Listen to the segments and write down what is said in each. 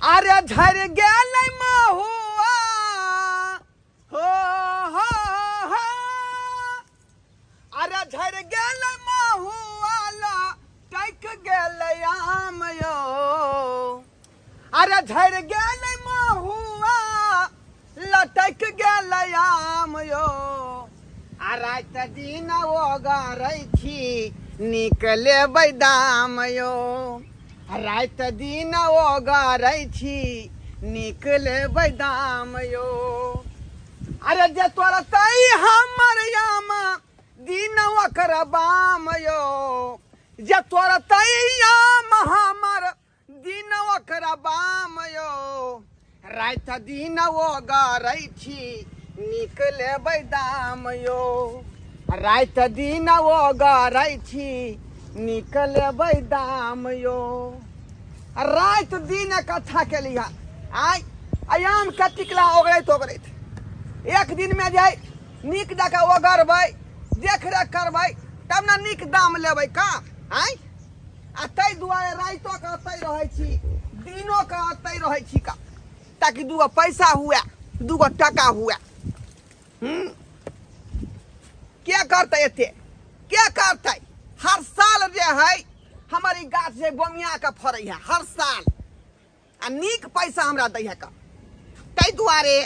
अरे झरि गेलै महुआ हो हो हो। अरे झरि गेलै महुआ ला टकि गेलै आम यो। अरे झरि गेलै महुआ लटकि गेलै आम यो। आ राति दिन ओगरै छी नीक लेबै दाम यो। राति दिन ओगरै छी नीक लेबै दाम यो। अरे जे तोड़तै हमर आम दिन ओकर बाम यो। जे तोड़तै आम हमर दिन ओकरा बाम यो। राति दिन ओ गरै छी नीक लेबै दाम यो। राति दिन ओ गरै छी नीक लेबै दाम यो। राति दिन इकट्ठा केली हन आय आम के टिकला ओगरैत ओगरैत एक दिन में जे नीक जकाँ ओगरबै देखरेख करबै तब ने नीक दाम लेबै का आय। आ ताहि दुआरे रातिओ के ओतहि रहै छी दिनो के ओतहि रहै छी का, ताकि दूगो पैसा हुए दूगो टका हुए। के करतै एते, के करतै? हर साल जे है हमर ई गाछ जे बोमिया के फड़ै है हर साल, आ नीक पैसा हमरा दै है का। ताहि दुआरे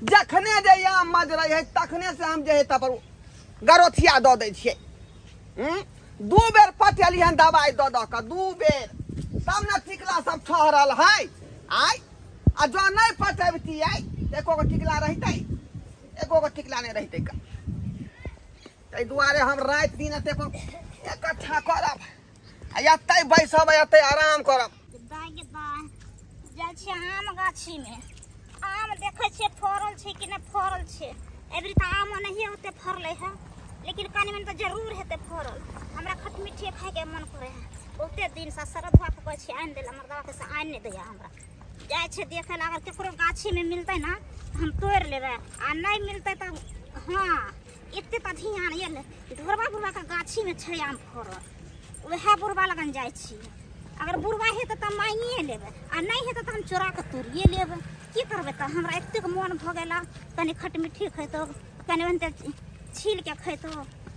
जखने जे आम मजरै है तखने से हम जे है तब गरोथिया दऽ दै छियै। दू बेर पटेली हन दवाइ दऽ दऽ कऽ, दू बेर, तब ने टिकला सब ठहरल है आय। आ जँ नहि पटेबतियै तऽ एको गो टिकला रहितै? एको गो टिकला नहि रहितै का। ताहि दुआरे हम राति दिन एते पर इकट्ठा करब आ एतै बैसब एतै आराम करब। दाइ गे दाइ, जाइ छियै आम गाछीमे, आम देखै छियै फड़ल छै कि नहि फड़ल छै। एहिबेर तऽ आम ओनाहिए ओते फड़लै है, लेकिन कनि मनि तऽ जरूर हेतै फड़ल। हमरा खटमिठिए खाइके मन करै है बहुते दिनसँ। शरदुआके कहै छियै आनि दै लए, मरदबाके से आनि नहि दैए हमरा। जाइ छियै देखै लए, अगर ककरो गाछीमे मिलतै ने तऽ हम तोड़ि लेबै, आ नहि मिलतै तऽ हँ एते तऽ ध्यान एलै ढोरबा बुढ़बाके गाछीमे छै आम फड़ल, वएह बुढ़बा लगन जाइ छियै। अगर बुढ़बा हेतै तऽ माँगिए लेबै, आ नहि हेतै तऽ हम चोरा कऽ तोड़िए लेबै। की करबै तऽ हमरा एतेक मोन भऽ गेल कनि खटमिट्ठी खैतौ, कनि ओनाहिते छीलके खैतौ,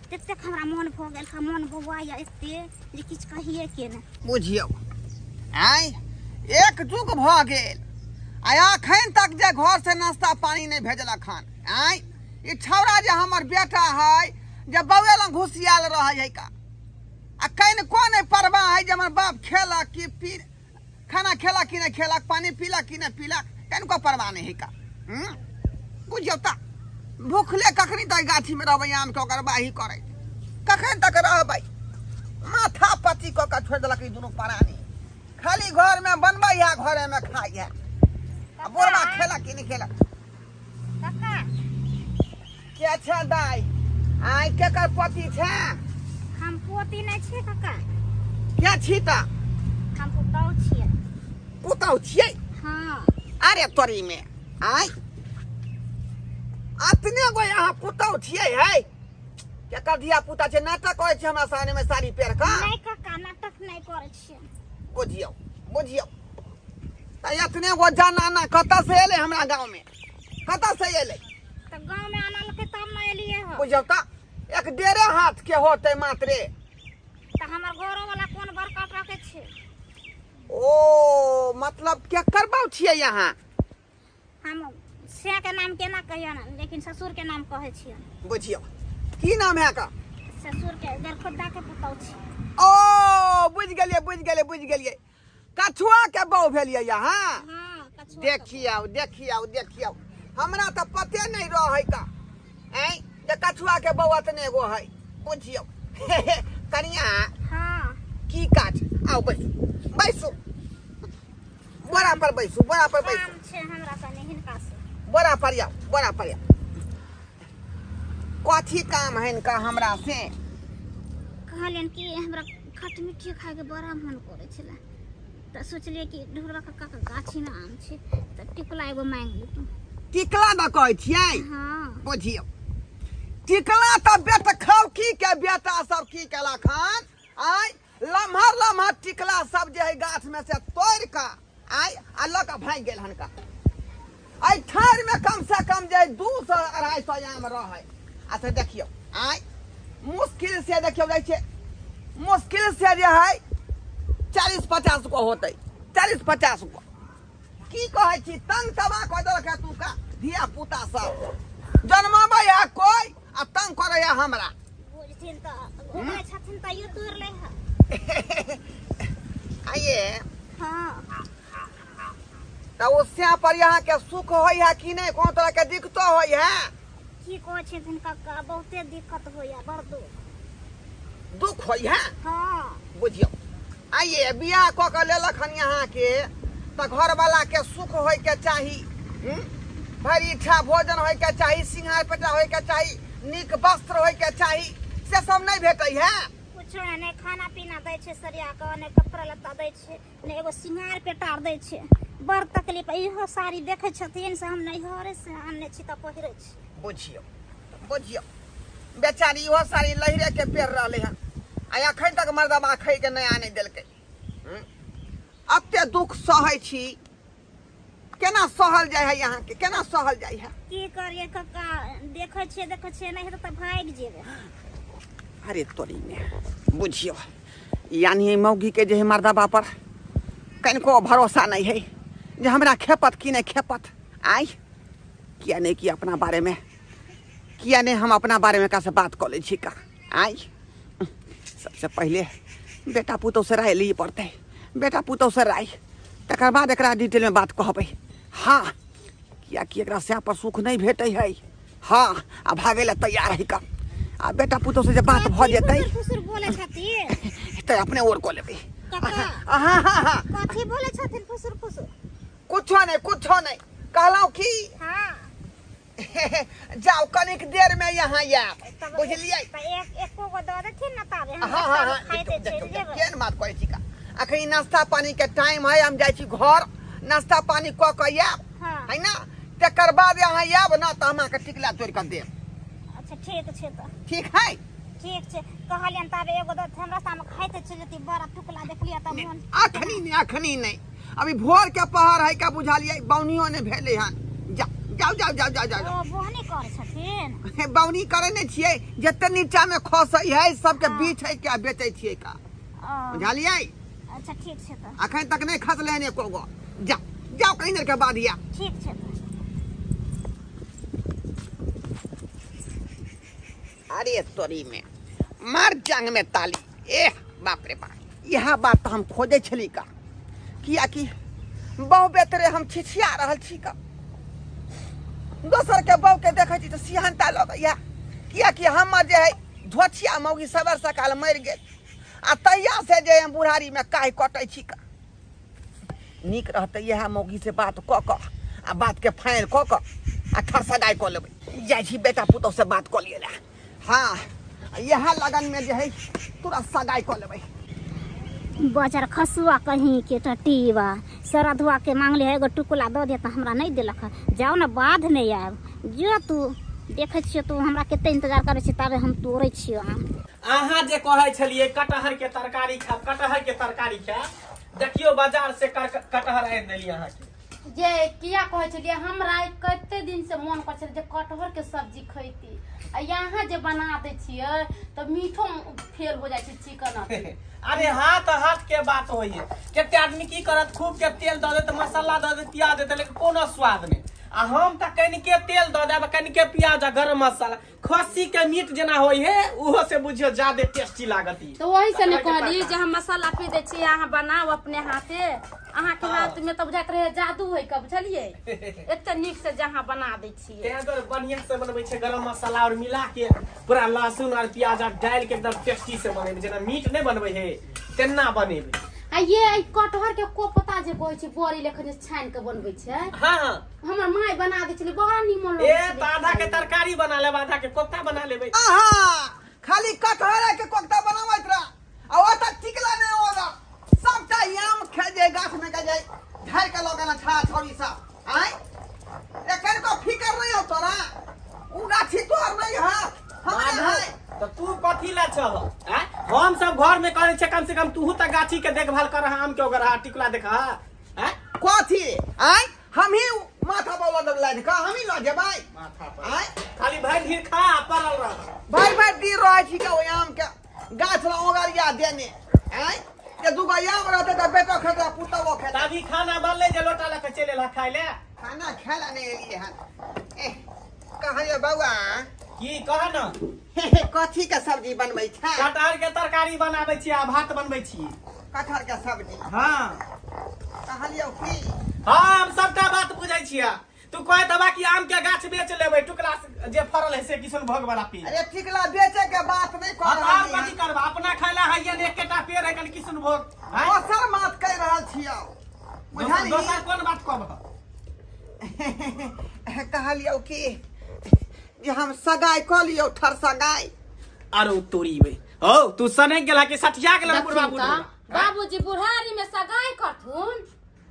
ततेक हमरा मोन भऽ गेल हँ, मोन बौआइए एते जे किछु कहिए के नहि। बुझियौ आँय, एक जुग भऽ गेल आ एखन तक जे घर से नाश्ता पानी नहि भेजलक हन। आँय, ई छौड़ा जे हमर बेटा है जे बौए लग घुसियाल रहै है का, आ कनिको नहि परवाह है जे हमर बाप खेलक कि पी, खाना खेलक कि नहि खेलक, पानी पीलक कि नहि पीलक, कनिको परवाह नहि है का। बुझियौ तऽ भूखले कखनी तक गाछीमे रहबै, आमके ओकर बाही करैत कखन तक रहबै? माथा पति कऽ कऽ छोड़ि देलक ई दुनू प्राणी। खाली घरमे बनबै है घरेमे खाइ है, आ बुढ़बा खेलक कि नहि खेलक। काका के छै दाइ? आइ केकर पोती छै? हम पोती नहि छियै काका। के छी तऽ? हम पुतहु छियै। पुतहु छियै? हँ। अरे तोरी में आइ अतने गो यहाँ पुतहु छियै है, केकर धिया पुता छै? नाटक करै छै हमरा सामने में साड़ी पहिर कऽ? नहि काका, नाटक नहि करै छियै। बुझियौ बुझियौ तऽ एतने गो जनाना कतऽ से एलै हमरा गाँव में, कतऽ से एलै? तऽ गाँव में आनलकै तब ने एलियै हो। बुझियौ तऽ एक डेढ़े हाथ के होतै मात्रे। तऽ हमर घरो वाला कोन बड़का टाके छै। ओ मतलब केकर बाउ छियै यहाँ? हम से के नाम केना कहियन, लेकिन ससुर के नाम कहै छियन। बुझियौ की नाम है का? ससुर के गरखुद्दा के पुतौ छी। ओ बुझि गेलियै बुझि गेलियै बुझि गेलियै, कछुआ के बहू भेलियै यहाँ। हाँ, कछुआ के। देखियौ देखियौ देखियौ, हमरा तऽ पते नहि रहै का ऐं जे कछुआ के बहू अतने गो है। बुझियौ कनिया। हाँ। की काज? आउ बैसू बैसू, बोरा पर बैसू, बोरा पर बैसू। काम छै हमरा कनि हिनका से। बोरा पर आउ, बोरा पर आउ। कथी काम है इनका हमरा से? कहलियन कि हमरा खटमिट्ठी खाइके बड़ा मन करै छलै, तऽ सोचलियै कि ढोरबा कक्का के गाछीमे आम छै तऽ टिकला एगो मांगि लेतहुँ। टिकला दऽ कहै छियै? हाँ। बुझियौ टिकला तऽ बेट खौकी के बेटा सब की केलक हन, आँय लम्हर लम्हर टिकला सब जे है गाछ में से तोड़ि कऽ आय आ लऽ कऽ भागि गेल हनका। एहि ठाढ़िमे कमसँ कम जे 200 250 आम रहै। आ से देखियौ आय मुश्किल से देखियौ जाइ छै, मुश्किल से जे है 40-50 गो होतै, 40-50 गो। की कहै छी, तंग तबाह कऽ देलक है तू का धिया पुता सब जन्माबै है कोइ आ तंग करै है हमरा। बुझथिन तऽ घुमै छथिन तैयो तोड़ लै है। आइए। हाँ। तऽ ओ स्या पर यहाँ के सुख होइ है कि नहि? कोनो तरह के दिक्कतो होइ है? की कहै छथिन कक्का, बहुते दिक्कत होइया, बड़ दुख। दुख होइ है? हाँ। बुझियौ आइए, बियाह कऽ के लेलक हन यहाँ के तऽ घरवाला के सुख होइ के चाही, भरि इच्छा भोजन होइ के चाही, सिंगार पेटा होइ के चाही, नीक वस्त्र होइ के चाही, से सब नहि भेटै है? कुछो नहि, खाना पीना दै छै सरिया कऽ, नहि कपड़ा लत्ता दै छै, नहि एगो सिंगार पेटार दै छै। बड़ तकलीफ। इहो साड़ी देखै छथिन से हम नैहरे से आनने छी तऽ पहिरै छी। बुझियौ बुझियौ, बेचारी इहो साड़ी लहिरे के पेर रहलै हन आ एखन तक मर्दबा खै के नहि आनै देलकै। एते दुख सहै छी, केना सहल जाइ है अहाँके, केना सहल जाइ है? की करिए कक्का, देखै छियै देखै छियै, नहि हेतै तऽ भागि जेबै। अरे तोरी में बुझियौ, यानी मौगी के जे है मर्दबा पर कनिको भरोसा नहीं है जे हमरा खेपत कि नहीं खेपत। आइ किया नहीं कि अपना बारे में, किया नहीं हम अपना बारे में का से बात कऽ लै छी का। आइ सबसे पहिले बेटा पुतोह से राय लिए पड़तै, बेटा पुतोह से राय, तकर बाद एकरा डिटेल में बात कहबै। हाँ, कियाकि एकरा सएह पर सुख नहीं भेटै है। हाँ, आ भागै लए तैयार है का। आ बेटा पुतोह से जे बात भऽ जेतै फुसुर फुसुर बोलै छथिन तऽ अपने ओर कऽ लेबै। कक्का। हाँ हाँ हाँ। कथी बोलै छथिन फुसुर फुसुर? कुछो नहीं, कुछो नहीं कहलहुँ की। हाँ। जाओ कनिक देर में यहाँ आयब, बुझलियै? तऽ एक एको गो दऽ देथिन ने ताबे हम हाँ हाँ हाँ। खाइते देखियौ, चलि देखियौ, जेबै। केहन बात करै छी का? अखन नाश्ता पानी के टाइम है, हम जाइ छी घर, नाश्ता पानी कऽ के आयब। हाँ। है ना, तकर बाद यहाँ आयब ना तऽ हम अहाँके टिकला तोड़ि कऽ देब। अच्छा ठीक छै तऽ। ठीक है? ठीक छै, कहलियनि ताबे एगो दऽ देथिन, हम रास्तामे खाइते चलि जैती। बड़ा टुकला देखलियै तऽ मोन। अखनी नहि, अखनी नहि, अभी भोर के पहर है का, बुझलियै? बौनियो नहि भेलै हन। जा जाउ जाउ जाउ जाउ जाउ। ओ बोहनी करै छथिन? बौनी करै नहि छियै, जते नीचा में खसै है सबके बीच है के बेचै छियै का, ओ बुझलियै? अच्छा ठीक छै तऽ। अखन तक नहि खसलै हन एको गो। जाउ जाउ, कहीं देर के बाद आयब। ठीक छै तऽ। अरे तोरी में मार जांग में ताली। एह बाप रे बाप, यह बात तऽ हम खोजै छली का, कियाकि बहु बेतरे हम छिछिया रहल छी का। दोसर के बहु के देखै छी तऽ सिहनता लगैया, कियाकि हमर जे है धोछिया मौगी सवेर सकाल मरि गेल आ तहिया से जे हम बुढ़ारी में काहि कटै छी का। नीक रहतै इएह मौगी से बात कऽ कऽ आ बात के फाइनल कऽ कऽ आ ठरसगाइ कऽ लेबै। जाइ छी बेटा पुतोह से बात कऽ लियै लए। हाँ, इएह लगन में जे है तुरंत सगाइ कऽ लेबै। बजर खसुआ कहीं के टटीवा सरधुआ के मांगले है एगो टुकला दऽ दे तऽ हमरा नहि देलक है। जाउ ने बाध नहि आयब, जो तू देखै छियो तू हमरा कते इंतजार करै छी, ताबे हम तोड़ै छियो आम। अहाँ जे कहै छलियै कटहर के तरकारी खायब, कटहर के तरकारी खायब, देखियौ बाजार से कटहर आनि देलियै अहाँके। जे किया कहै छलियै, हमरा कते दिन से मोन करै छलै जे कटहर के सब्जी खैती, आ यहाँ जे बना दै छियै तऽ मीठो फेल हो जाइ छै चिकन। अरे हाथ हाथ के बात होइए, कते आदमी की करत, खूब के तेल दऽ देत, मसाला दऽ देत, प्याज देत, लेकिन कोनो स्वाद नहि। आ हम तऽ कनिके तेल दऽ देब, कनिके प्याज आ गरम मसाला, खस्सी के मीट जेना होई है उहो से बुझियो ज्यादा टेस्टी लागत ई। तऽ वही से ने कटहर के कहली तरकारी। जे हम मसाला पी दै छी, अहाँ बनाउ अपने हाथे। अहाँके हाथ में तऽ बुझाइत रहे जादू होय के, बुझलियै? एते नीक से जे अहाँ बना दै छियै। तें दुआरे बढ़िया से बनबै छै, गरम मसाला और मिला के पूरा लहसुन और प्याज और डाल के एकदम टेस्टी से बनेबै, जेना मीट नहीं बनबै है तेना बनेबै। आ ये ई कटहर के कोपता जे कहै छै, बड़ी लेखन जे छानि के बनबै छै। हाँ हाँ। हमर माय बना दै छलै, बड़ा नीमन ए लगै छलै। तऽ आधा के तरकारी बना लेब, आधा के कोफ्ता बना लेबै। आहा, खाली कटहरे के कोफ्ता बनाबैत रह आ ओतऽ टिकला नहि होगा, सबटा आम खे जे गाछ में के जाय झाड़ के लऽ गेल छा छौरी सब। आय एखन को फिकर नहीं हो तोरा, उ गाछी तोहर नहीं है, हमरे है। तऽ तू कथी ला छह? आँय? हम सब घर में करै छै, कम से कम तूहू तऽ गाछी के देखभाल कर, आम के ओकरा टिकला देखा। आँय? आय हम ही माथा पर लऽ देब लादि कऽ, हम ही लऽ जेबै। माथा पर आय खाली भरि ढीर खा आ पड़ल रह। भरि भरि दिन रहै छी के ओहि आम के गाछ लग ओगरिया देने। आय जे दूगो आम रहतै तऽ बेटो खेतै पुतहु खेतै। अभी खाना बनलै जे लोटा लऽ के चलि एलह खाय ले? खाना खाय लए नहि एलियै हन। एह, कहलियै बौआ। की कह न। कथी के सब्जी बनबै छै? कटहर के तरकारी बनाबै छी आ भात बनबै छी। कटहर के सब्जी? हाँ। कहलियौ की, हाँ, हम सबटा बात बुझै छियै। तू कह देबा कि आम के गाछ बेच लेबै, टुकड़ा जे फड़ल है से किशन भोग वाला पी। अरे टिकला बेचे के बात नहीं कह हाँ, तऽ आर रहल कथी करबा? अपना खाय ला है ने एकेटा पेड़ है कनि किशन भोग। आँय? दोसर बात कहि रहल छियौ, बुझलिही? दोसर कोन बात कहब? कहलियौ कि जे हम सगाई कऽ लियौ, ठर सगाई। अरे तोरी बे, हो तू सने गेला कि सठिया गेला बुढ़वा? देखथिन बुढ़वा तऽ बाबूजी बुढ़ारी में सगाई करथुन?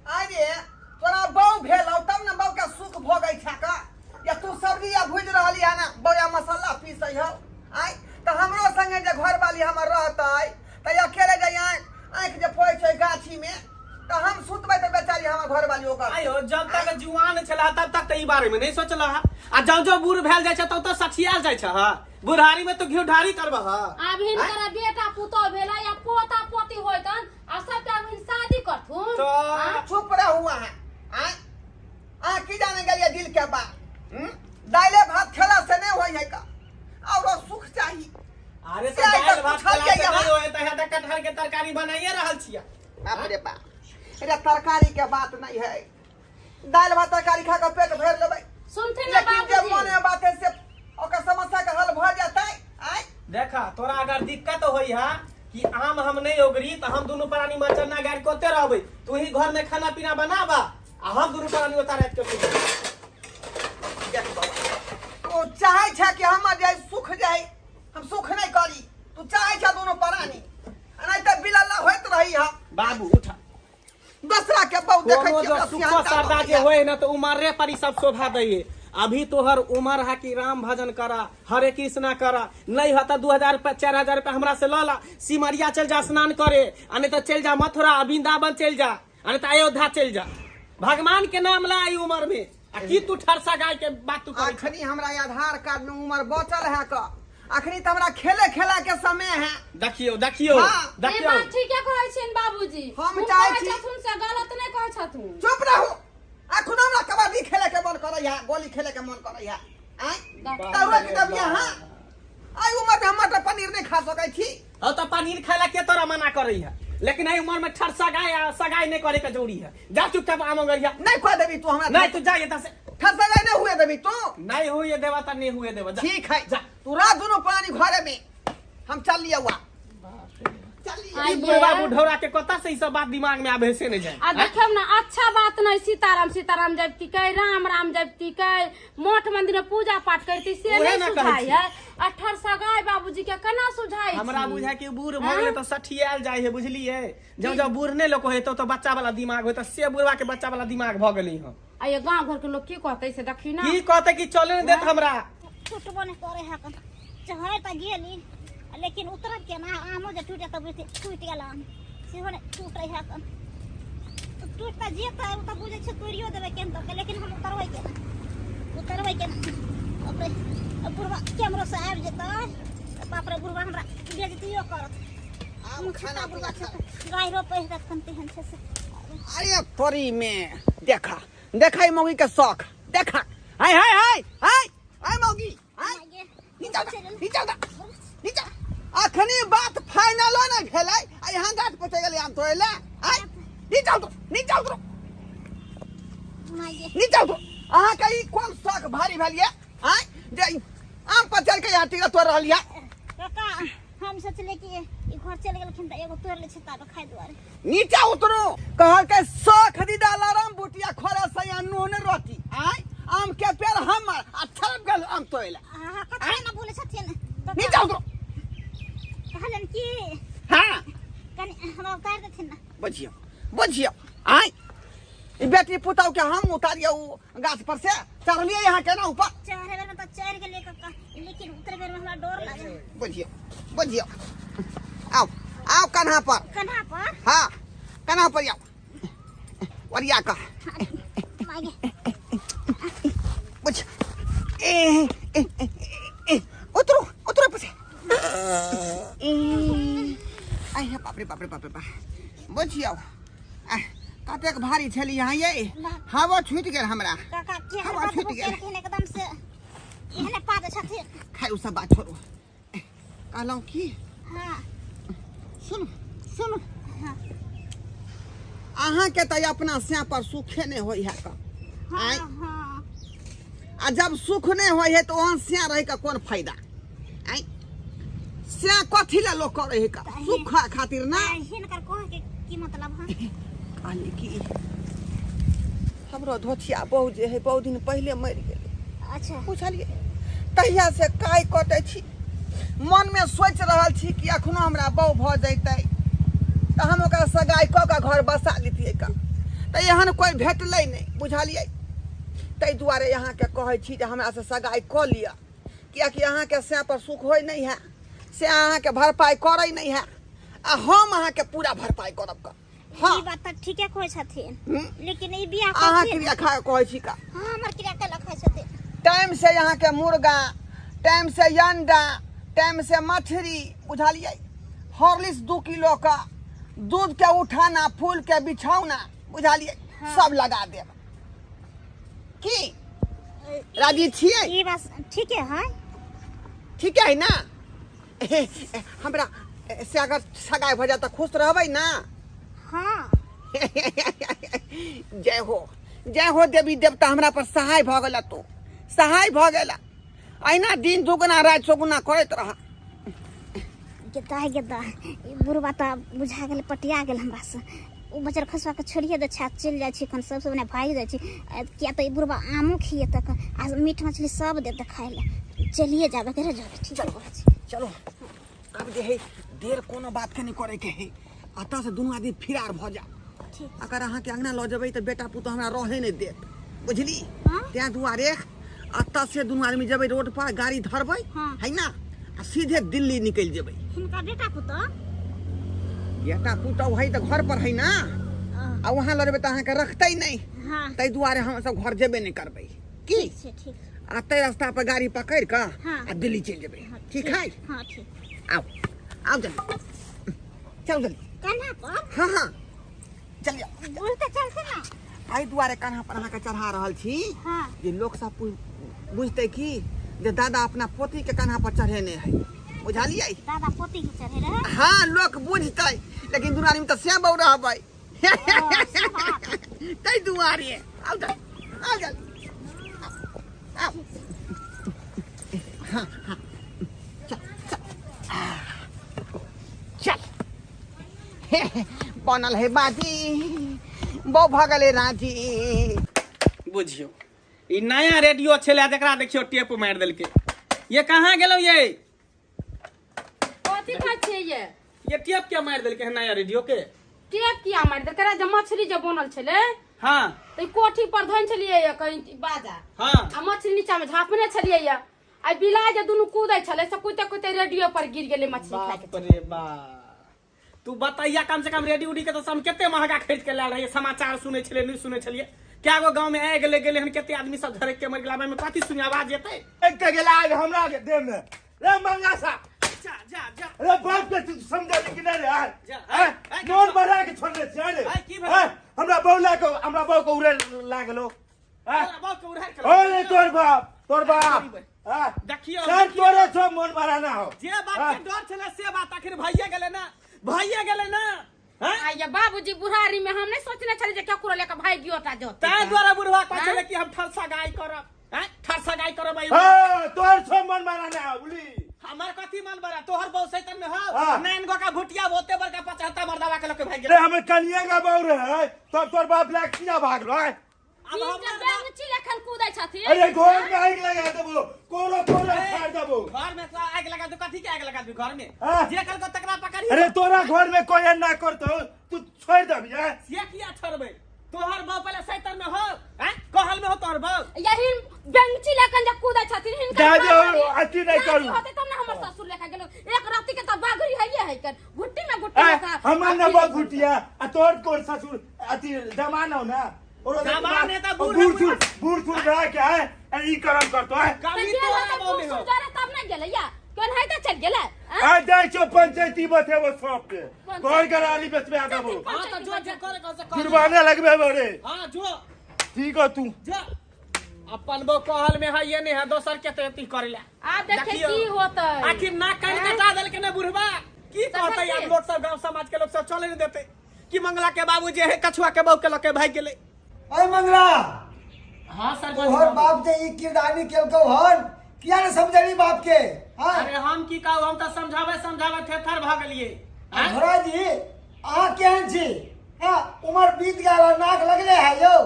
अरे तोरा बहू भेलौ तब ने बहू के सुख भोगै छै का, या तू सब्जी या भुजि रहली है ने बौआ मसाला पीसै हौ। आँय, तऽ हमरो संगे जे घरवाली हमर रहतै तऽ अकेले जे आँखि आँखि जे फोड़ै छै गाछीमे, तऽ हम सुतबै तऽ बेचारी हमर घरवाली ओकर। आयो, जब तक जुआन छला तब तक तऽ ई बारे में नहीं सोचला हा, आ जब जब बूढ़ भेल जाइ छै तब तक सठियाल जाइ छै हा। बुढ़ारी में तो घी ढारी करबह हा। आब हिनकर बेटा पुतोह भेलै या पोता पोती होइतन आ सबटा हिन शादी करथुन। तऽ आँ? चुप रहू अहाँ। आँय, अहाँ की जाने गेलियै दिल के बात? हम्म? दाइले भात खेला से नहीं होइ है का, औरो सुख चाही। अरे से आइ दालि तक भात पूछलियै खेला से अहाँ? नहीं होय तऽ हेतै कटहर के तरकारी बनाइए रहल छियै। बाप रे बाप, अरे तरकारी के बात नहीं है, दालि भात तरकारी खा के पेट भरि लेबै। सुनथिन ने लेकिन जे बाबूजी? मन में बात है से ओकर समस्या के हल भऽ जेतै। आँय, देखा, तोरा अगर दिक्कत होई है कि आम हम नहीं ओगरी, तो हम दोनों प्राणी मचन्ना गाड़ कोते रहबै, तू ही घर में खाना पीना बनाबा आ हम दोनों प्राणी ओता रात के सुतबै। देख बौआ, तू चाहै छै कि हमर जे सुख जाय, हम सुख नहीं करी, तू चाहै छै दोनों प्राणी, आ नहीं तऽ बिलल्ला होइत रही हम। बाबू उठा। दोसरा के बहु देखै कोनो छियै जो ओकरा सुखो सिहन्ता सरदा जे लगैया। होए ना तो उमरे पर ई सब शोभा दैये। अभी तोहर उमर है कि राम भजन करा, हरे कृष्णा करा, नहीं होता 2000 रुपया 4000 रुपया हमरा से ल ला, सिमरिया चल जा स्नान करे, आ नहीं तो चल जा मथुरा वृंदावन चल जा, आ नहीं तो अयोध्या चल जा, भगवान के नाम ला ई उम्र में। आ की तू ठरसा गाय के बात तू करै अखनी हमरा आधार कार्ड में उम्र बचल है क, अखनी तऽ हमरा खेले खेला के समय है। देखियौ, देखियौ। हाँ। ई देखियौ। बात ठीके कहै छियनि बाबूजी। हम हुन चाहै कहै छी- छथुन से गलत नहि कहै छथुन। चुप रहू। अखनो हमरा कबड्डी खेले के मन करे है, गोली खेले के मन करे है। आँय, तऽ रोकि देबियै अहाँ? एहि उम्र में हम मटर पनीर नहि खा सकै छी। हाँ तो पनीर खाए ला के तोरा मना करे है, लेकिन एहि उम्र में ठर सगाई आ सगाई नहीं करे के जरूरी है। जा चुपचाप आम गरिया। नहीं खुआ देबी तू हमरा। नहीं, तू जा एतऽ से। ठर सगाई नहीं हुए देबी तू। नहीं हुए देबा त नहीं हुए देबा, जा। ठीक है, जा। तू रात दोनों प्राणी घरे में, हम चल लिया हुआ, चल लिया। ई बुढ़वा बुढ़ौरा के कतऽ से ई सब बात दिमाग में आबे से नहीं जाए। आ देखियौ ने, अच्छा बात नहीं, सीताराम सीताराम जपती कै, राम राम जपती कै, मठ मंदिर में पूजा पाठ करती से उहे नहीं ने कहै सुझाई छी। है। अठर सगाई बाबूजी के केना सुझाई हमरा छी? बुझाय कि बूढ़ भऽ गेलै तऽ सठियाल जाइ है, बुझलियै? जब जब बूढ़ नहि लोक होइ तऽ बच्चा वाला दिमाग होइ, तऽ से बुढ़वा के बच्चा वाला दिमाग भऽ गेलै हँ। आ ये गांव घर के लोग की कहते से देखी ना। की कहते कि चले नहि देत हमरा। टूटबो नहि करे है, चढ़े तऽ गेली लेकिन उतरब केना? आमो जे टूटे तऽ बुझते टूटि गेल आम, सेहो नहि टूटे है। तऽ टूटि तऽ जेतै, ओ तऽ बुझै छै तोड़ियो देबै केहन तऽ, लेकिन हम उतरबै केना? उतरबै केना? बाप रे, बुढ़वा कैमरो से आबि जेतै तऽ बाप रे, बुढ़वा हमरा बेजतियो करत। आब मुँह खाना छुटा बुढ़वा पीना छै तऽ गाय रोपै है तखन तेहन छै से। अरे तोरी में देखा देखा, ई मौगी के शौक देखा। हाय हाय हाय हाय हाय मौगी, हाय। नीचा उतर, नीचा उतर, नीचा। अखनी बात फाइनलो नहीं भेलै आ यहाँ गाछ पर चलि गेलै आम तोड़ै लए। आय, नीचा उतरो, नीचा उतरो, नीचा उतरो। अहाँके ई कोन शौक भारी भेल ये आय जे ई आम पर चढ़ि के यहाँ टिकट तोड़ रहल ये? काका, हम सोचले कि ई घर चलि गेलखिन तऽ एगो तोड़ि लै छी ताबे खाय दुआरे। नीचा उतरो। कहलकै शौख दीदा लरम बुटिया खोरे से यहाँ नून रोटी। आय, आम के पेड़ हमर आ छड़प गेल आम तोड़ै लए। अहाँ कथा ना बोलै छथिन काका। नीचा उतरो। कहलनि कि हाँ, कनि हमरा उतारि देथिन ने। बुझियौ, बुझियौ। आय, ई बेटी पुतहु के हम उतारियौ गाछ पर से? चढ़लियै यहाँ केना ऊपर? चढ़े बेर में तऽ चढ़ि गेलियै काका, लेकिन उतरे बेर में हमरा डर लागल। बुझियौ, बुझियौ। आओ, आओ कन्हा पर। कन्हा पर? हाँ, कन्हा पर आओ, ओरिया कऽ। बुझियौ आह, कतेक भारी छली अहाँ ये हवा छूटि गेल हमरा। काका के हवा हरकत छूटि गेल। केलखिन एकदम से एहने पाद छथिन। खैर ओ सब बात छोड़ू, कहलहुँ की हाँ सुनू सुनू, हाँ अहाँके तऽ अपना स्या पर सुखे नहि होइ है का। हाँ आँय। हाँ आ जब सुख नहि होइ है तऽ ओहन स्या रहि कऽ कोन फायदा? आँय, स्या कथी लए लोक करै है का? सुख खातिर ना। आ, हिनकर कह के की मतलब है? कहली कि हमरो धोथिया बहु जे है बहुत दिन पहिले मरि गेलै। अच्छा। बुझलियै? तहिया से काय कटै छी, मनमे सोचि रहल छी कि एखनो हमरा बहु भऽ जैतै तऽ हम ओकरा सगाइ कऽ कऽ घर बसा लितियै का, तऽ एहन कोइ भेटलै नहि, बुझलियै? ताहि दुआरे अहाँके कहै छी जे हमरासँ सगाइ कऽ लिअ, किएकि अहाँके सएह पर सुख होइ नहि है, से अहाँके भरपाइ करै नहि है, आ हम अहाँके पूरा भरपाइ करब का। हाँ ई बात तऽ ठीके कहै छथिन। लेकिन ई बियाह अहाँ कथी? क्रिया खा कहै छी का? हाँ, हमर क्रिया केलक खाइ छथिन। टाइम से अहाँके मुर्गा, टाइम से अंडा, टाइम से मछली, बुझलियै? हॉर्लिक्स 2 किलो का, दूध के उठाना, फूल के बिछौना, बुझलियै? सब लगा देब। की राजी छियै? ई बात ठीके है। ठीक है ना? हमरा से अगर सगाई भऽ जाए तऽ खुश रहबै ना? हाँ। जय हो, जय हो देवी देवता, हमरा पर सहाय भऽ गेला, तू सहाय भऽ गेला। अहिना दिन दुगुना राति चौगुना करैत रह। गेदा है गेदा, ई बुढ़बा तऽ बुझा गेल, पटिया गेल हमरा से। ओ बजर खसुआ के छोड़िए दे छा, चलि जाइ छी, कन सबसे बने भागि जाइ छी। किया तऽ ई बुढ़बा आमो खिएतक आ मीट मछली सब देतै खाइ लए। चलिए जाबे के जाबे, ठीक है छी। चलो आब जे है देर कोनो बात के नहीं करे के है, अतः से दुनू आदमी फिरार भऽ जाओ। ठीक। अगर अहाँके अंगना लऽ जेबै तऽ बेटा पुतोह हमरा रहे नहि देत, बुझली? हाँ। तें दुआरे अतः से दुनू आदमी जेबै रोड पर, गाड़ी धरबै। हाँ। है ना, आ सीधे दिल्ली निकलि जेबै। हिनका बेटा पुतोह? बेटा पुतोह है तऽ घर पर है ना, आ वहाँ लऽ जेबै तऽ अहाँके रखतै नहि। हाँ। ताहि दुआरे हम सब घर जेबे नहि करबै की। ठीक छै, ठीक छै। आ ताहि रास्ता पर गाड़ी पकड़ि कऽ हाँ। आ दिल्ली चलि जेबै। हाँ, ठीक है? हाँ ठीक। आउ आउ जल्दी, चलू जल्दी। कन्हा पर? हाँ हाँ चलिए। बुझते चलते ना। एहि दुआरे कान्हा पर अहाँके चढ़ा रहल छी हाँ। जे लोक सब बुझतै की जे दादा अपना पोती के कान्हा पर चढ़ेने है, बुझलियै? दादा पोती के चढ़े रहे? हाँ लोक बुझतै, लेकिन दुनू आदमी तऽ से बहु रहबै, से बात। ताहि दुआरे आउ जल्दी, आउ जल्दी, आउ। हाँ हाँ चल चल चल। बनल है बाजी, बहु भऽ गेलै राजी। बुझियौ ई नया रेडियो छलै जकरा देखियौ टेप मारि देलकै। ये कहाँ गेलौ ये? कथी खाइ छियै ये? ये टेप के मारि देलकै हन नया रेडियो के। टेप किया मारि देलकै? जे मछली जे बनल छलै। हाँ। तऽ ई कोठी पर धोने छलियै ये कहीं बाजा। हाँ। आ मछली नीचा में झाँपने छलियै ये, आ बिलाइ जे दुनू कूदै छलै से कूदते कूदते रेडियो पर गिर गेलै मछली खाय के। बाप रे बाप, तू बताइया कम से कम रेडियो उडी के तो हम कते महंगा खरीद के लायल रहिए। समाचार सुनै छलियै, न्यूज सुनै छलियै, क्या गो गांव में आगि लग गेलै हन, कते आदमी सब झरक के मरि गेलै, आब एहिमे कथी सुनि आवाज एतै? एक के गेला आग हमरा के देह में रे मंगा सा। जा जा जा। रे बाप के तू समझा कि नहीं रे? आय जा, आय, आय, आय, नोन बढ़ा के छोड़ने छी रे। आय, की भेल? आय, हमरा बहू ला के, हमरा बहू के उड़े लागलो। आय। तोरा बहू के उड़ाय के ओ रे तोर बाप, तोर बाप। आय। देखियौ, सर, देखियौ। तोरे छो मोन बढ़ाना हो। जे बात आय। के डर छलै से बात आखिर भइए गेलै ना, भइए गेलै ना। हैं? आ ये बाबूजी बुढ़ारी में हम नहीं सोचने छलियै जे केकरो लेके भागियो टा जतै। ताहि दुआरे बुढ़वा कहै हैं? छलै कि हम ठरसा गाय करब, हैं? ठरसा गाय करब आई। हाँ, तोर छो मन बढ़ाना हो, बुली। हमर कथी मन बड़ा? तोहर बहु सैतन में हो। हाँ। नैन गो का भुटिया ओते बड़का 75 मर्दवा के लके भाग रे गेल। हमर कनिया का बहू रहे, तब तोर बाप लाग किया भागलो है? अब तीन हमर टा बाप- बेंग छी एखन कूदै छथिन। अरे घर में आगि लगा देबो, कोरो कोरो फाड़ देबो। घर में तो आगि लगा दो, कथी के आगि लगा दो घर में? हाँ। जे करको तकरा पकड़ी। अरे तोरा घर में कोई ना करतो, तू छोड़ दबी हैं? से किया छोड़बै? तोहर बहू पहले सैतन में हो, हैं? कहल में हो तोहर बहू। यही बेंगची लेकन जे कूदै छथिन हिनकर दादी, बाबरी- अथी नहि दादी करू। होतै तब ने हमर ससुर लेखा गेलो। एक राति के तऽ बागरी हइये है कर। घुट्टी में घुट्टी ऐ, लेखा। हमर न बहू घुटिया, आ तोर कोर ससुर अथी जमान हो ना। ओरो जमान है तऽ बूढ़ बूढ़ है, सूढ़, बूढ़ सूढ़ रह के है, ई करम करतो है। तऽ कमी गेल तोरा होतै बहू में बूढ़ हो। सूढ़ जरे तब ने गेलै या। केनाहिते चलि गेलै, आँय? आ जाइ छौ पंचायती बतेबो सबके घर गराली बेचबा देबो। हाँ तो जो जे करे के से कर। जुर्माना लगबेबो रे। हाँ जो। ठीक हो तू। जो अपन बो कहल में है ये नहीं है दोसर के तो एती करेला। आ देखे देखियौ। की होतै। आखिर नाक कान कटा देलकै ने बुढ़बा की कहतै आब लोग सब गांव समाज के लोग सब चले नहीं देते कि मंगला के बाबू जे है कछुआ के बहू के लके भाग गेलै। अरे मंगला, हाँ सर। तोहर बाप जे ई किरदानी केलकौ हन, किया ने समझली बाप के? हाँ। अरे हम की कहू, हम तऽ समझाबै समझाबै थेथर भऽ गेलियै। आँय? घोड़ा जी, अहाँ केहन छी? हाँ, उमर बीत गेल आ नाक लगले है यौ।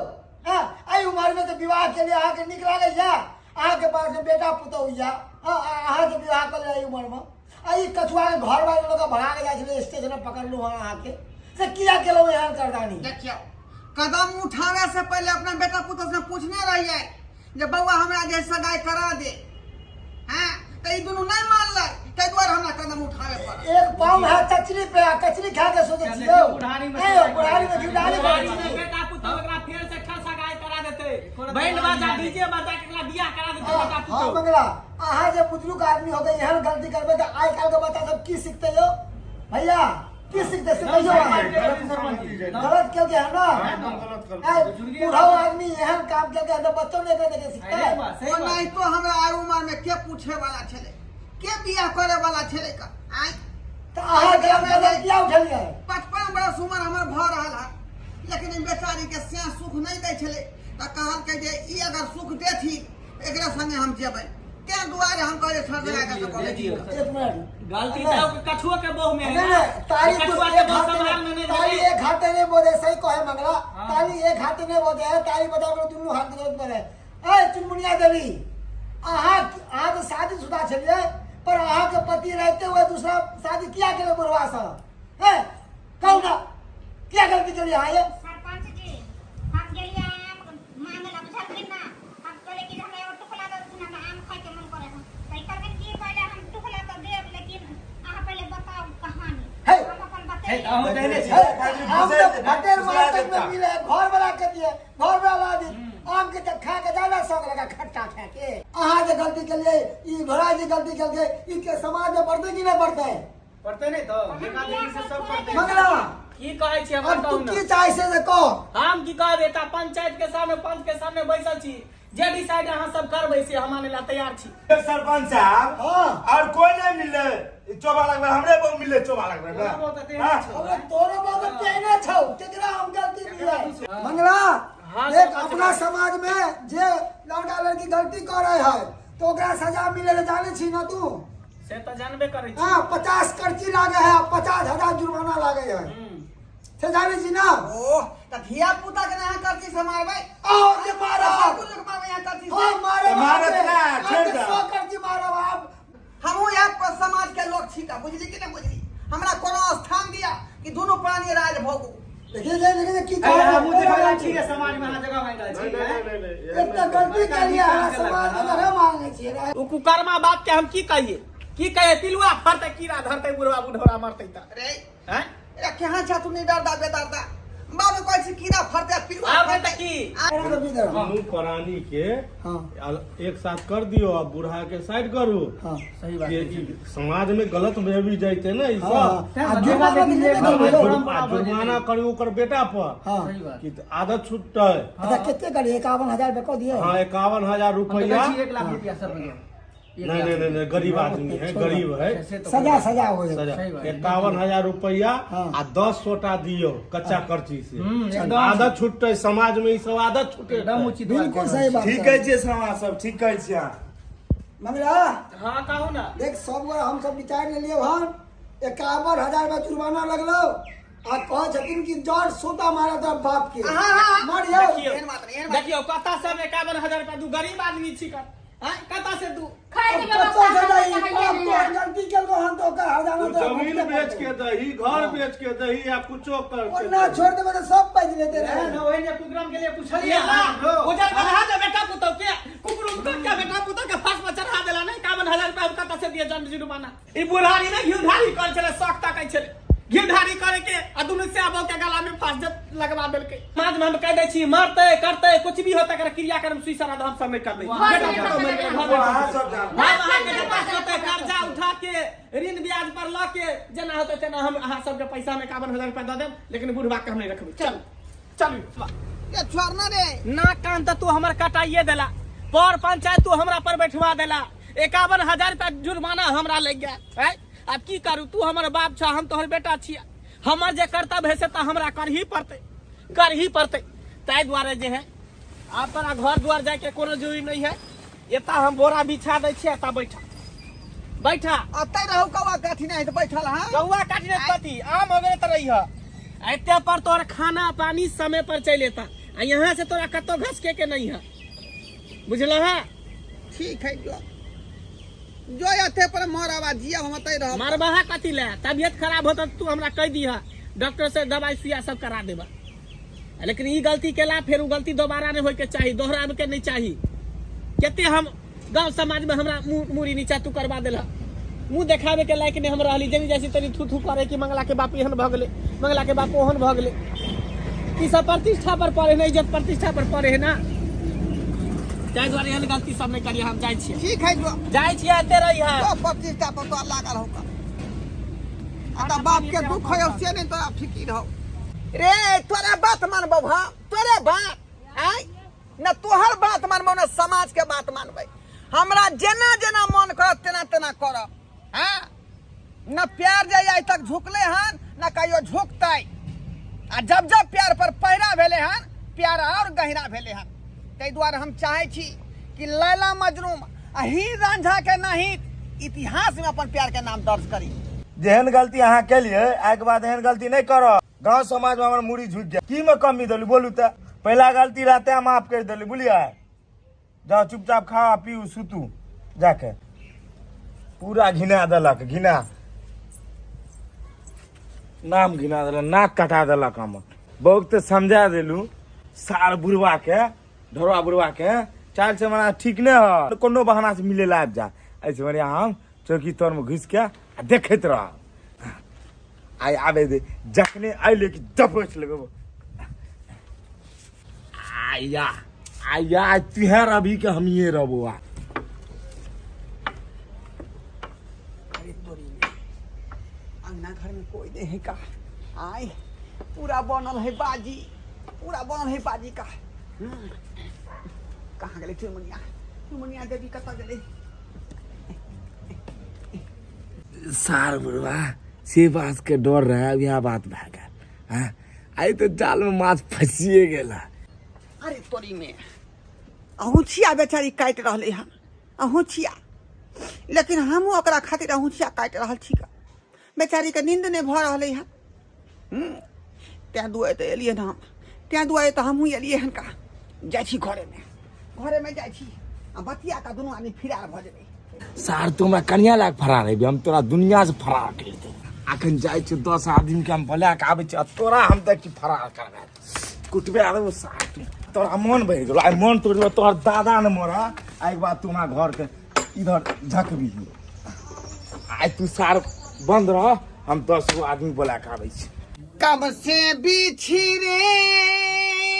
हाँ, एहि उमर में तऽ विवाह के लिए अहाँके नीक लागैया? अहाँके पास में बेटा पुतहु या, हाँ, अहाँ जे विवाह कऽ लेलियै एहि उमर में, आ ई कछुआ के घर वाले लोग भगा के जाइ छलै स्टेशन में पकड़लहुँ हँ अहाँके, से किया केलहुँ एहन करदानी? देखियौ, कदम उठावे से पहले अपना बेटा पुतोह से पूछने रहिए जे बौआ हमरा जे सगाई करा दे। हाँ, तो ई दुनू नहीं मानलै, ताहि दुआरे हमरा कदम उठावे पड़ल। एक पाँव है कचरी पे, आ कचरी खा के सोचै छियौ। बुढ़ारी में ए यौ, बुढ़ारी में घिउडारी करै बुढ़ारी में छियै। बेटा पुतोह एकरा फेर से एकटा सगाई करा देतै, बैंड बाजा डीजे बजा के एकरा बियाह करा देतै बेटा हाँ पुतोह। मंगला, अहाँ जे बुजुर्ग आदमी हो गए एहन गलती करबै तऽ आइ काल्हि के बच्चा सब की सिखतै यौ भैया? की सिखतै से कहियौ अहाँ। गलत केलकै हन ना? ए, बूढ़ा आदमी एहन काम केलकै हन तऽ बच्चो नहि एकरा देखे सिखतै। ओनाहितो हमरा आइ उमर में के पूछे वाला छलै, के बियाह करे वाला छलै का? आइ तऽ अहाँ गलत कदम किया उठेलियै? 55 बरस उमर हमर भऽ रहल है, लेकिन ई बेचारी के से सुख नहीं दै छलै तऽ कहलकै जे ई अगर सुख देथिन एकरा संगे हम जेबै, तें दुआरे हम कहलियै सर लगा के कॉलेज। एक मिनट। गलती तऽ कछुआ के बहू में है नहीं ना। नहीं, ताली तो कछुआ के एक बहू हाथे संभाल में नहीं ताली भेलै। एक हाथे नहीं बोले, सही कहे मंगला, ताली एक हाथे नहीं बोले है, ताली बजावे के दुनू हाथ के जरूरत पड़े। ए चुनमुनिया देवी, अहाँ अहाँ तो शादीशुदा छलियै, पर अहाँ के पति रहते हुए दूसरा शादी किया केले बुढ़वा से? है कहू ना, किया गलती केलियै अहाँ ये? सरपंच जी, हम गेलियै आम मांगे ला, बुझलखिन ना? हम कहलियै कि जे हमरा एगो टुकला दऽ देथिन, हमरा आम खाइके मन करै है। तऽ ई कहलखिन कि पहिले हम टुकला तऽ देब, लेकिन अहाँ पहिले बताउ कहानी। हे। हम अपन बतेलियै। हे, आम तो भटेर मार्केट में मिले है, घर वाला के दिए, घर वाला ला दी। आम के तऽ खा के ज्यादा शौक लगा खट्टा खा के। अहाँ जे गलती केलियै, ई घोड़ा जे गलती केलकै, ई के समाज में बढ़तै कि नहि बढ़तै? पड़तै नहि तऽ देखा देखी से सब पड़तै। मंगला, की कहै छी हमरा अब तू कहू ना। की चाहे से कह। हम की कहब, एकटा पंचायत के सामने पंच के सामने बैसल छी, जे डिसाइड अहाँ सब करबै से हम मानै ला तैयार छी। सरपंच साहब, हाँ। और कोई नहीं मिले चोबा लगबे, हमरे बहु मिले चोबा लगबे। तोरो बहु तऽ तेहने हाँ। छौ। अबे तोरो बाबा तेहने छौ, केकरा हम गलती दियै? मंगला, हाँ, देख सरपंच अपना साहब। समाज में जे लड़का लड़की गलती करे है तो ओकरा सजा मिले ले, जाने छी ना तू? से तऽ जानबे करै छी। हाँ, 50 कर्ची लागे है, 50,000 जुर्माना लागे है, से जाने छी ना? ओह, तऽ धिया पुता के अहाँ करची से मारबै? आओ जे मारब। ससुर के मारबै अहाँ करची से? हाँ, मारब। मारत ना, छोड़ दे। 100 कर्ची मारब आप। हमहूँ यहाँ पर समाज के लोग छी तऽ बुझली कि नहि बुझली, हमरा कोनो स्थान दिया कि दुनू प्राणी राज भोगू। देखिए जे देखिए जे की कह हमहूँ देख रहल छी रे, समाज में अहाँ जगह मांगि रहल छी। एक तऽ गलती केलियै अहाँ, समाज में जगह मांगे छियै। ओ कुकर्मा बाप के हम की कहिए, की कहिए? पिलुआ फरतै कीड़ा धरतै बुढ़वा बुढ़ौरा मरतै तऽ रे हैं? रे, केहन छा तू निडरदा बेदरदा? बाबू कहै छै कीड़ा फरतै पिलुआ आब फरतै तऽ की? दुनू प्राणी के हाँ। एक साथ कर दियो आ बूढ़ा के साइड करू। हाँ। सही बात। जे ई समाज में गलत भे भी जैते ना ई हाँ, सब। आ जुर्माना तऽ लेबे करबै यौ। आ जुर्माना करू ओकर बेटा पर हाँ। कि आदत छूटतै। अच्छा, कते करियै? 51,000 रुपया कऽ दियै। हाँ, 51,000 रुपया। 1 लाख रुपया सब में। नहीं नहीं नहीं नहीं, गरीब आदमी है, गरीब है। सजा सजा हो जाए। सजा सही बात। 51,000 रुपया। हाँ। आ 10 सोटा दियो कच्चा कर्ची से। एकदम। आदत छूटते समाज में ई सब आदत छूटे। एकदम उचित बात। बिल्कुल सही बात। ठीक कहै छियै, समाज सब ठीक कहै छियै अहाँ। मंगला। हाँ, कहू ना। देख, सब गोरा हम सब विचार लेलियै हन, 51,000 रुपया जुर्माना लगलो आ कहै छथिन कि जड़ सोता मारा तोरा बाप के। मारियौ। देखियौ। एहन बात नहि, एहन बात। देखियौ, कतऽ से 51,000 रुपया दू? गरीब आदमी छी कर आँय, कतऽ से दू? खाय के अब व्यवस्था कतऽ से हमरा दही? चाहिए बाप नहीं तोहर है। गलती केलको हन तऽ ओकर हरजाना तू तोरा जमीन भुगतै बेच पड़तौ। के दही, घर बेच के दही या कुछो कर के ओना दही। छोड़ देबै तऽ सब पैज लेते रहे। ओहि जे कुकरम के लिए पूछलियै उजर बन्हा दे बेटा पुतौ के, कुकरुम कर के बेटा पुतौ के फांस पर चढ़ा देला। नहीं, 51,000 रुपया हम कतऽ से दिए जन जुर्माना? ई बुढ़ारी ने घिउ ढारी कर छलै, शौक ताकै छलै। घिरधारी करे के आ दुनू से आबो के गला में फांस लगवा देलकै। समाज में हम कह दै छी मरतै करतै कुछ भी होतै, एकर क्रियाक्रम सुई श्राद्ध हम सब नहि करबै। घर में बेटा पुतहु मरि गेलै, घर में अहाँ सब जानू। हम अहाँके जतऽ से होतै कर्जा उठा के ऋण ब्याज पर लऽ के जेना होतै तेना हम अहाँ सबके पैसा में 51,000 रुपया दऽ देब, लेकिन बुढ़बा के हम नहि रखबै। चल चलू। ये छोड़ना रे। नाक कान तऽ तू हमर कटाइए देला, पर पंचायत तू हमरा पर बैठवा देला, 51,000 रुपया जुर्माना हमरा लागि गेल। आँय, आब की करू? तू हमर बाप छह, हम तोहर बेटा छियै, हमर जे कर्तव्य है से तऽ हमरा करही पड़तै, करही पड़तै। ताहि दुआरे जे है आब तोरा घर दुआर जायके कोनो जरूरी नहीं है। एतऽ हम बोरा बिछा दै छियै, एतऽ बैठा बैठा। अतै रहू, कौआ काठी नहीं तऽ बैठल। हाँ, कौआ काटने कथी आम हो गेलै तऽ रहिह। एते पर तोहर खाना पानी समय पर चलि एता आ यहाँ से तोरा कतौ घसके के नहीं है, बुझलह? ठीक है, जो जो अथे पर मर आवा जिया, हम अतै रहब। मरबहा कथी ले? तबियत खराब होता तऽ तू हमरा कहि दिह, डॉक्टर से दवाई सुइया सब करा देबा। लेकिन ई गलती केला फेर उ गलती दोबारा नहीं होय के चाही, दोहराबे के नहीं चाही। कते हम गांव समाज में हमरा मुँह मुड़ी नीचा तू करवा देला, मुँह देखावे के लायक नहीं हम रहली। जनी जैसी तनी थू थू करे कि मंगला के बाप एहन भऽ गेलै, मंगला के बाप ओहन भऽ गेलै। ई सब प्रतिष्ठा पर पड़े है ना, इज्जत प्रतिष्ठा पर पड़े है ना, ताहि दुआरे एहन गलती सब नहीं करिए। हम जाइ छियै। ठीक है, जो। जाइ छियै, एते रही है। जो, प्रतिष्ठा पर तोरा लागल हो का आ तऽ बाप के दुख हो से नहीं तोरा फिकिर हो रे। तोरा बात मानबौ हम? तोरे बात आय न तोहर बात मानबौ न समाज के बात मानबै। हमरा जेना जेना मन करत तेना तेना करब। हाँ, न प्यार जे आइ तक झुकले हन न कहियो झुकतै, आ जब जब प्यार पर पहरा भेले हन प्यार और गहरा भेले हन। ताहि दुआरे हम चाहै छी कि लैला मजनू आ हीर रांझा के नहीं इतिहास में अपन प्यार के नाम दर्ज करी। जेहन गलती अहाँ केलियै, आइके बाद एहन गलती नहि करब। गाँव समाज में हमर मुड़ी झुकि गेल। की में कमी देली बोलू? तऽ पहिला गलती रहते माफ करि देली, बुझलियै? जाओ, चुपचाप खाओ पीऊ सुतू जाके। पूरा घिना देलक, घिना नाम घिना देलक, नाक कटा देलक हमर। बहुत तऽ समझा देलू सार बुढ़वा के, ढोरवा बुढ़वा के चाल से मना ठीक नहीं है, कोनो बहाना से मिले ला आबि जा। ऐसे बढ़िया हम चौकी तर में घुसि के आ देखैत रह। आइ आबे दे, जखने अइले कि दबोच लेबै। आया आया, तुहे रवि के हमिए रहबो आ। अरे तोरी में अंगना घर में कोई नहीं है का? आय, पूरा बनल है बाजी, पूरा बनल है बाजी का। कहाँ गेलै चुनमुनिया? चुनमुनिया देवी कतऽ गेलै? सार बुढ़वा से बात के डर रहे, अब यहाँ बात भए गेल। हाँ, आइ तऽ जाल में माछ फंसिए गेल। अरे तोरी में अहुँछिया बेचारी काटि रहलै हन अहुँछिया, लेकिन हमहूँ ओकरा खातिर अहुँछिया काटि रहल छी। बेचारीके नींद नहि भऽ रहलै हन। तेँ दुआरे तऽ एलियै हन हम, तेँ दुआरे तऽ हमहूँ एलियै हन का। जाइ छी घरेमे, घरेमे जाइ छी आ बतिया कऽ दुनू आदमी फिरार भऽ जेबै। सार तू हमरा कनिया लाग फरार हेबी, हम तोरा दुनिया से फरार कर देब। अखन जाइ छी, 10 आदमी के हम बोला के आबै छी आ तोरा हम देखी फरार करबा कुटबे आबै। सार तू तोरा मन बढ़ि गेलो, आइ मन तोड़ गेलो। तोहर दादा ने मरा, आइ के बाद तू हमरा घर के इधर झकबी। आइ तू सार बंद रह, हम 10 गो आदमी बोला के आबै छी। कब से बिछड़े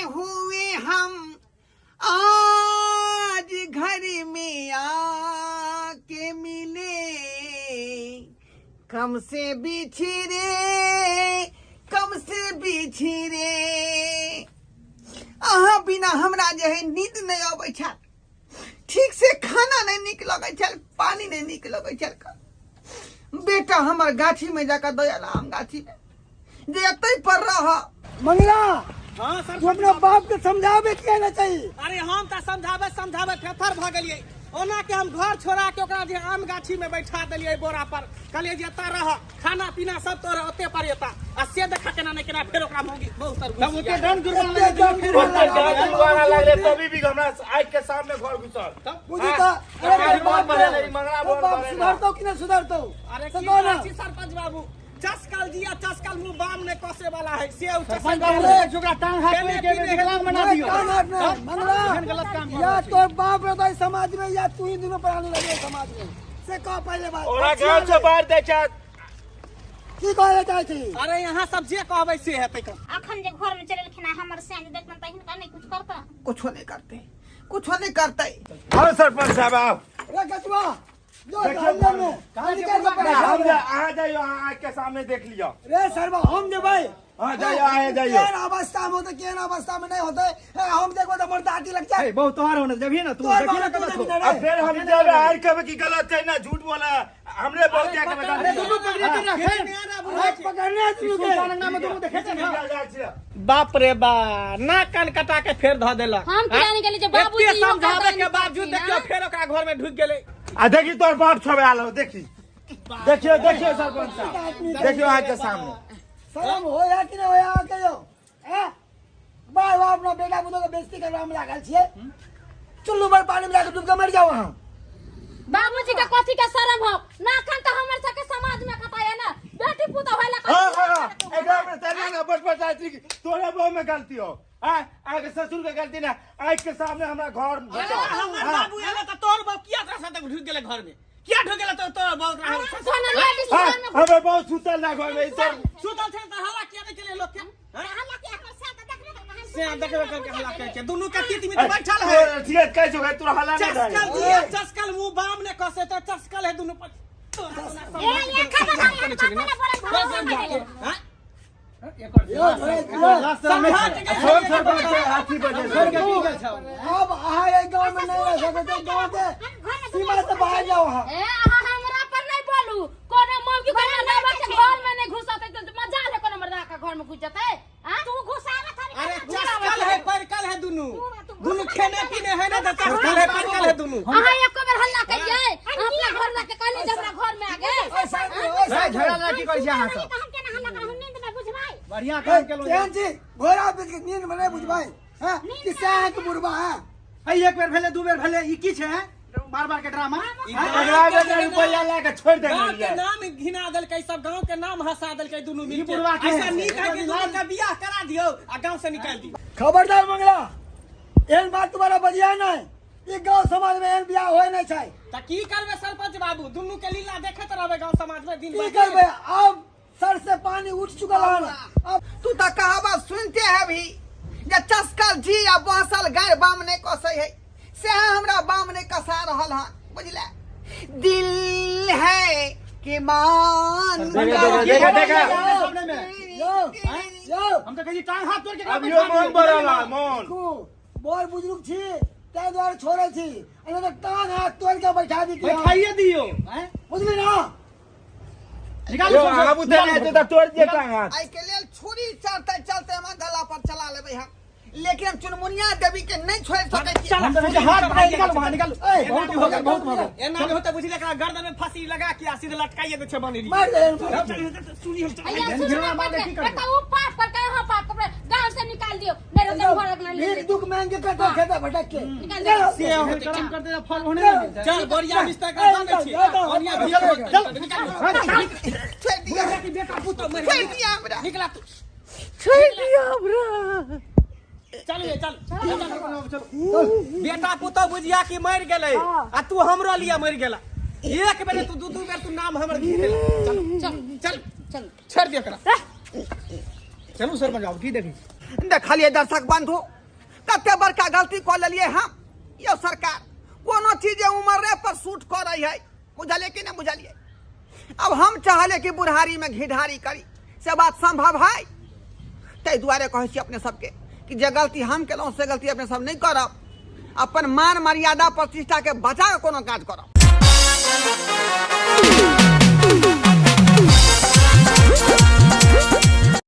हुए हम आज घर में आके मिले, कम से बिछड़े, कम से बिछड़े। अहाँ बिना हमरा जे है नींद नहीं अबै छल, ठीक से खाना नहीं नीक लगै छल, पानी नहीं नीक लगै छल। बेटा हमर गाछी में जाकर दयाल आम गाछी में जे एतै पर रह। मंगला। हाँ सर। तू अपना बाप के समझावे के ना चाहिए। अरे हम तऽ समझाबै समझाबै फेफर भऽ गेलियै। ओना के हम घर छोड़ा के ओकरा जे आम गाछी में बैठा देलियै बोरा पर, कहलियै जे एतऽ रह, खाना पीना सब तोरा ओते पर एता, आ से देखा केना नहि केना फेर ओकरा मौगी बहुत तर तब ओते दंड जुर्माना एते दंड ओते दंड जुर्माना लगले तभी भी हमरा आँखि के सामने घर घुसल। बुझी तऽ अरे सरकारी तोर बाप बोर्ड बनेले, ई मंगला तोर बोर्ड बाप बनेले। सुधरतौ कि नहि सुधरतौ? अरे से की कह ना। कहै छी सरपंच बाबू, चस्कल जिया चस्कल मुंह बाम ने कसे वाला है से उ सरपंच चस्कल बाबू रे, ओकरा टांग हाथ खेने पकड़ के पीने विकलांग बना नहीं, दियौ। कान हाथ नहीं, मंगला। एहन गलत काम या तोर बाप रहतौ ई समाज में या तू ही दुनू प्राणी लगे समाज में, से कह पहले बात। ओकरा गाँव से बाहर दै छै। की कहै लए चाहै छी? अरे यहाँ सब जे कहबै से हेतै। अखन जे घर में चलेलखिन आ हमर सैन जे देखतन तऽ हिनका नहि कुछ करता। कुछो नहि करतै, कुछो नहि करतै। आओ सरपंच साहब, आओ। रे कचुआ जो देखियौ अंदर में निकल के पड़ा। हम जा, अहाँ जाइयो, अहाँ आँख के सामने देख लियो। रे सरबा, हम जेबै। हाँ, जाइयो, अहाँ जाइयो। केहन अवस्था में होतै, केहन अवस्था में नहीं होतै, ए, हम देखबै तऽ हमर दाँती लग जाए। ए, बहुत तोहार होने जबही ना तू तोहर देखी ना बाबा गलत तू हो। जबही ना रे। आ फिर हम जब आर कहबे कि गलत है ना, झूठ बोला हमरे बहुत क्या के बता। अरे दुनू पकड़े के रखे। हाथ पकड़ने है दुनू के। सुल्तान अंगना में दुनू देखे छे ना। बाप रे बा, नाक कान कटा के फेर धऽ देलक। हम किया नहीं गेली जे बाबूजी एते इहो समझाबे करतनि के बावजूद करथिन, देखियो हाँ? फेर ओकरा घर में ढुकि गेलै। आ देखी तोर बाप छबे आलो, देखी देखियो, देखियो सरपंच साहब, देखियो आँख के सामने। शरम होया कि नहीं होया अहाँके यौ? हैं? बार बार अपना बेटा पुतोह के बेइज्जती करबा में लागल छियै। चुल्लू भर पानी में जाके डूब के मर जाओ अहाँ। बाबूजी के कथी के शरम हो ना? अखन तऽ हमर सबके समाज में कता है ना बेटी पुतोह होला। हाँ हाँ, एकरा में तनिया ना बस बस छी, तोरे बहु में गलती हो, हाँ, आके ससुर के गलती ना, आँख के सामने हमरा घर में अरे हमर बाबू एले तऽ तोर बाप किया तोरा साथे ढुकि गेलै घर में? किया ढुकि गेलै? तो तोर बाप तोरा हाँ, हमर बहुत सुतल ना घर में ई सब। सुतल छै तऽ हल्ला किया नहि केले लोक के? हाँ? हल्ला के हमर सैन तऽ देखबे करबै। से देखबे करके हल्ला करै छै। दुनू के तीत मित बैठल है। तोर ठीक है, कैसे हो गए तोरा हल्ला नहीं चस्कल रहे। दिया चस्कल मुंह बाम ने कसे तो चस्कल है दुनू पर। ए ये खबर है, बात ना बोलत। हाँ? यौ, छोड़े दियौ। समझा के गेल। छोड़ सरपंच साहब, हाथी बजे अब अहाँ एहि गाँव में नहीं रह सकते, गाँव के सीमा से बाहर जाओ अहाँ। ए अहाँ हमरा पर नहीं बोलू। कोनो मौगी कोनो मर्दावा के घर में नहीं घुसत है तो मजा ले कोनो मर्दावा के घर में घुस जतै। हाँ? तू घुसावत हरी। अरे चस्कल है परकल है दुनू, दुनू खेने पीने है ना, तो चस्कल है परकल है दुनू। अहाँ एको बेर हल्ला करियै? अहाँ अपना घर लाके कहली जे हमरा घर में आ गए। ओए साइड में, ओए साइड में। झगड़ा लड़की करै छै अहाँ सब। हम केना हल्ला करब? हम नींद में बुझबै। बढ़िया काम केलहुँ। केहन छी घोड़ा बीत के नींद में नहीं बुझबै हैं कि से अहाँके बुढ़बा है। है, एक बेर भेलै, दू बेर भेलै, ई की छै बार बार के ड्रामा? ई एकरा बेटा रुपया ला के छोड़ देने गांव के रहियै। नाम घिना देलकै सब, गांव के नाम हंसा देलकै दुनू मिल के। बुढ़वा के ऐसा है। नीक है कि दुनू के बियाह करा दियौ आ गांव से निकाल दियौ। खबरदार मंगला, एहन बात तुम्हारा बजिया नहीं। ई गांव समाज में एहन बियाह होय नहीं छै। त की करबै सरपंच बाबू? दुनू के लीला देखैत रहबै गांव समाज में दिन की भर? करबै, अब सर से पानी उठ चुकल हन अब। तू तऽ कहावत सुनते है भी जे चस्कल जी आ बहसल गाय बाम नहि कसै है, से हमरा बाम नहि कसा रहल हन, बुझले? दिल है कि मान देखा, देखा, देखा। सामने में यौ यौ, हम तऽ कहै छी टांग हाथ तोड़ के अब यो मन बड़ला मन। देखू, बड़ बुजुर्ग छी ताहि दुआरे छोड़ै छी, आ नहि तऽ टांग हाथ तोड़ के बैठा दी। बैठाइए दियौ हैं? बुझली ना? निकालू यो सब, सब। आबू ते नहि तऽ तोड़ दिए टांग हाथ। एहिके लेल छुरी चलते चलते हमरा गला पर चला लेबै हम, लेकिन हम चुनमुनिया देवी के नहीं छोड़ सकै छी। चल हम तऽ कहै छी हाथ पकड़ि निकालू बाहर, निकालू। ए, बहुत भऽ गेल, बहुत भऽ गेल। एना नहि होतै बुझले, एकरा गर्दन में फांसी लगा के आ सीधे लटकाइए दै छै बनेरी। मारि दे। सुनी हम अइया घिरौना सुनबे मारले करके की करबै? एकटा उ पाप करके अहाँ पाप करबै, गांव से निकाल दियौ, नहीं रहतै घर अगना ले भीख लेब। दुख मांग के कतौ खेता भटक के। निकाल दियौ। से होतै। करम करते तऽ फल ओहने ने मिलतै। चल बोरिया बिस्तर कर दऽ दै छी। बोरिया चल, चल। छोड़ दिया, बेटा पुतोह मरि छोड़ गेलै। दिया हमरा। निकला तू। छोड़ दिया हमरा। चल ये, चल चल। बेटा पुतोह बुझिया कि मरि गेलै आ तू हमरो लिया मरि गेला। एक बेर तू, दू दू बेर तू नाम हमर घी देला। चल चल चल, छोड़ दियो एकरा। चलू सरपंच बाबू, की देखै छी? देखलिए दर्शक बंधु, कते बड़का गलती कऽ लेलिए हम। यौ सरकार, कोनो चीज जे उमरे पर सूट करै है, बुझलिए कि नहि बुझलिए? अब हम चाहले कि बुढ़ारी में घिढारी करी, से बात संभव है? ताहि दुआरे कहै छी अपने सबके कि जे गलती हम केलहुँ से गलती अपने सब नहि करब। अपन मान मर्यादा प्रतिष्ठा के बचा के कोनो काज करब।